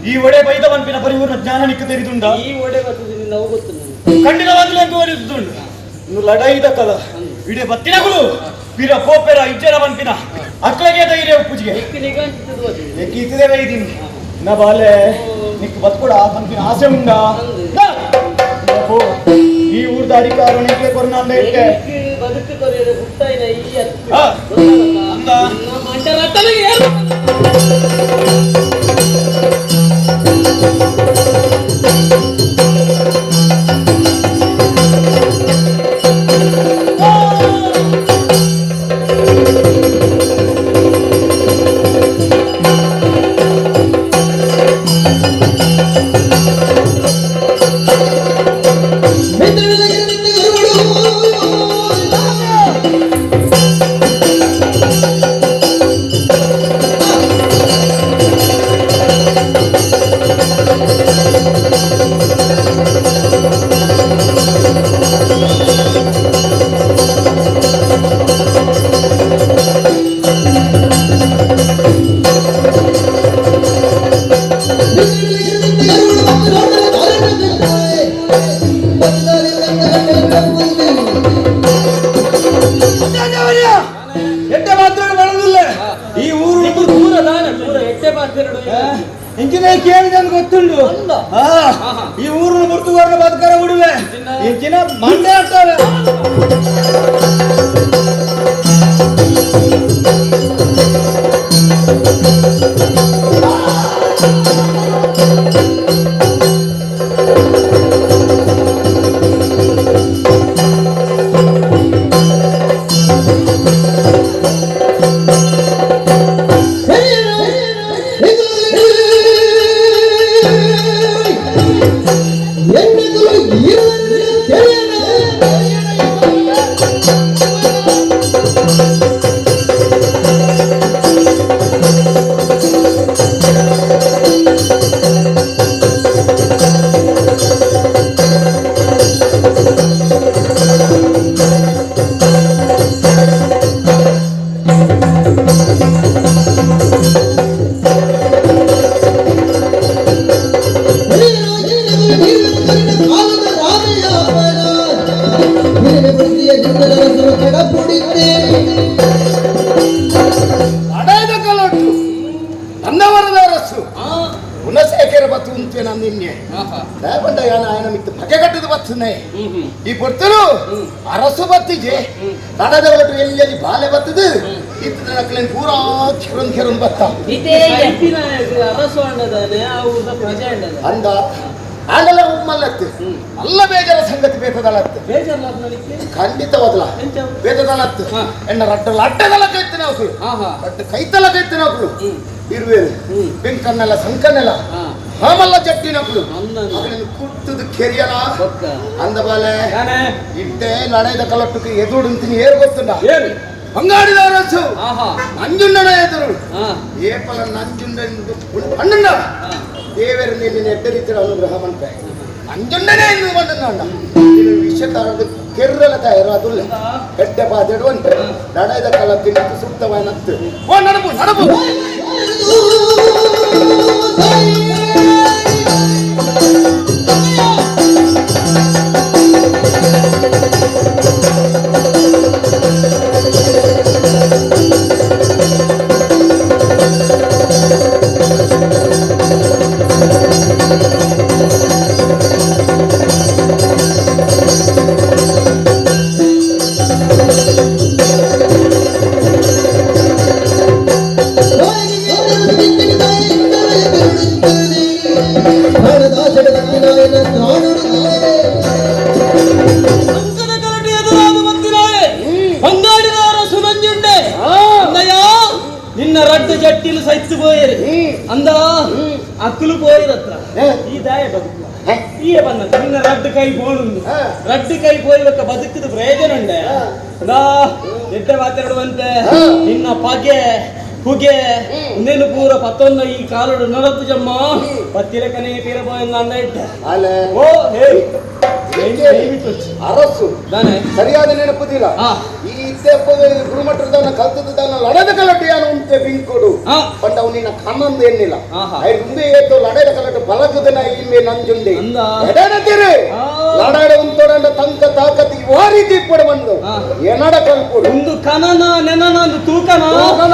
ಈ ಒಡೆ ಬೈದ ಪನ್ಪಿನ ಪರಿಪೂರ್ಣ ಜ್ಞಾನ ನಿಕ್ಕ ತೆರಿದುಂಡ. ಈ ಒಡೆ ಬರ್ತದೆ ನಾವು ಗೊತ್ತು. ಖಂಡಿತವಾಗ್ಲೂ ಎಂಕು ಬರಿದುಂಡು. ಇನ್ನು ಲಡಾಯಿದ ಕದ ಇಡೀ ಬತ್ತಿನಗುಲು ಪಿರ ಪೋಪೆರ ಇಜ್ಜರ ಪನ್ಪಿನ ಅಕ್ಲಗೆ ಧೈರ್ಯ ಉಪ್ಪುಜಿಗೆ. ನಿಕ್ ನಿಗಾಂಟಿತ್ತದು ಬರ್ತದೆ. ಎಕ್ಕಿ ಇತ್ತದೆ ಬೈದಿನಿ ನ ಬಾಲೆ ನಿಕ್ ಬತ್ಕೊಡ ಪನ್ಪಿನ ಆಸೆ ಉಂಡ. ಪೋ ಈ ಊರ್ದ ಅಧಿಕಾರ ನಿಕ್ಲೆ ಕೊರ್ನ ಅಂದ ಇಟ್ಟೆ. ಬದುಕು ಕೊರೆಯದ ಹುಟ್ಟಾಯಿನ ಈ ಅತ್ತು. ಹಾ. ಗೊತ್ತಾಗತ್ತಾ? ಅಂದ. ನಮ್ಮ ಅಂಟರ ಅತ್ತನಿಗೆ ಏರು. ಎಟ್ಟೆ ಮಾತ್ರ ಬರೋದಿಲ್ಲ ಈ ಊರು. ನಿಕ್ಕು ದೂರ ದಾನ ದೂರ ಎಟ್ಟೆ ಮಾತೆರಡು. ಇಂಚಿನ ಕೇಳಿದ ಗೊತ್ತುಂಟು. ಅಂದ. ಆ, ಈ ಊರು ಮುರ್ತುಗಾರನ ಬದುಕರ ಉಡುವೆ ಇಂಚಿನ ಮಂಡೆ ಆಗ್ತವೆ. ಅಡೈದ ಕಲೊಟ್ಟು ಅನ್ನವರದ ಅರಸು ಗುಣಶೇಖರ ಬತ್ತು ಉಂತೆ ನಾನು ನಿನ್ನೆ ದೇವಂಡ ಯಾನ ಆಯನ ಮಿತ್ತು ಬಗೆ ಕಟ್ಟದ ಬತ್ತನೆ. ಈ ಪೊರ್ತರು ಅರಸು ಬತ್ತಿಜೆ ತಡದ ಒಟ್ಟು ಎಲ್ಲೆಲ್ಲಿ ಬಾಲೆ ಬತ್ತದು ಇತ್ತ ನಕ್ಲೇನ್ ಪೂರಾ ಕೆರೊಂದ್ ಕೆರೊಂದ್ ಬತ್ತ. ಅರಸು ಅಂಡದಾನೆ ಆ ಊರ್ದ ಪ್ರಜೆ ಅಂಡದ. ಅಂದ ಆಂಡಲ ಉಮ್ಮಲ್ಲತ್ತು ಅಲ್ಲ ಬೇಜಾರ ಸಂಗತಿ ಬೇತದಲತ್ತು. ಬೇಜಾರ್ಲಾದ್ ನಡಿಕೆ. ಖಂಡಿತವಾದಲ. ಎಂಚ? ಬೇತದಲತ್ತು. ಹಾ. ಎಣ್ಣ ರಡ್ಡ ಲಡ್ಡದಲ ಕೈತ್ತಿನ ಅವಕುಲು. ಆಹಾ. ರಡ್ಡ ಕೈತಲ ಕೈತ್ತಿನ ಅವಕುಲು. ಇರುವೇರು ಬೆಂಕನ್ನೆಲ್ಲ ಸಂಕನ್ನೆಲ್ಲ ಹಾಮಲ್ಲ ಜಟ್ಟಿನಕುಲು. ಅಂದನ. ಅಗಲಿನ ಕುಟ್ಟುದು ಕೆರಿಯಲ. ಬೊಕ್ಕ. ಅಂದ ಬಾಲೆ. ಯಾನೆ? ಇಟ್ಟೆ ಲಡೈದ ಕಲಟ್ಟುக்கு ಎದುರು ಅಂತೀನಿ ಏರ್ ಗೊತ್ತುಂಡ. ಏನು? ಬಂಗಾಡಿದ ಅರಸು ಆಹಾ. ನಂಜುಂಡನ ಎದುರು. ಹಾ. ಏಪಲ ನಂಜುಂಡ ಪಣ್ಣುಂಡ. ಹಾ. ದೇವರು ನಿನ್ನ ಎಡ್ಡ ರೀತಿಯ ಅನುಗ್ರಹ ಮಂತೆ ನಂಜುಂಡನೇ ಎಂದು ಬಂದ ವಿಷಕಾರದ ಕೆರ್ರಲ ತಯಾರು ಅದುಲ್ಲ ಎಡ್ಡೆ ಪಾದೆಡು ಅಂತೆ ಲಡೈದ ಕಲತ್ತಿನ ಸೂಕ್ತವಾನತ್ತು ಓ ನಡಬು ನಡಬು. ಅಕ್ಕಲು ಪೋಯಿರತ್ರ. ಹೇ. ಈ ದಾಯ ಬದುಕು? ಹೇ? ಈಯೆ ಬಂದ ನಿನ್ನ ರಡ್ಡು ಕೈ ಬೋಣುಂದು. ರಡ್ಡು ಕೈ ಪೋಯಿಬಕ್ಕ ಬದುಕುದು ಪ್ರಯೋಜನ ಉಂಡೆ? ದಾ ಎಡ್ಡೆ ಮಾತಾಡುವಂತೆ. ನಿನ್ನ ಪಗೆ ಪುಗೆ ಉಂದೇನು ಪೂರ ಪತ್ತೊಂದು ಈ ಕಾಲುಡು ನಡಪು ಜಮ್ಮ ಪತ್ತಿಲಕನೇ ತೀರ ಪೋಯಂದ ಅಂಡ ಇಟ್ಟ. ಅಲೆ. ಓ ಹೇ. ಅರಸು. ದಾನೆ? ಸರಿಯಾದ ನೆನಪುದಿಲ್ಲ. ಈ ಇತ್ತೆ ಗುರುಮಠದ ಕಲ್ತದ ಲಡದ ಕಲಟು ಯಾನು ಉಂತೆ ಬಿಂಕೊಡು. ಪಂಡ ಅವು ನಿನ್ನ ಕಣ್ಣಂದು ಎನ್ನಿಲ್ಲ. ಐದು ಮುಂದೆ ಏತು ಲಡದ ಕಲಟು ಬಲಗದನ ಇಮ್ಮೆ ನಂಜುಂಡೆ. ಅಂದ. ಎಡನದಿರು. ಲಡಾಡ ಉಂತೋಡಂಡ ತಂಕ ತಾಕತಿ ವಾರಿ ದೀಪಡ ಬಂದು. ಎನಡ ಕಲ್ಪುಡು. ಒಂದು ಕನನ ನೆನನ ಒಂದು ತೂಕನ. ತೂಕನ?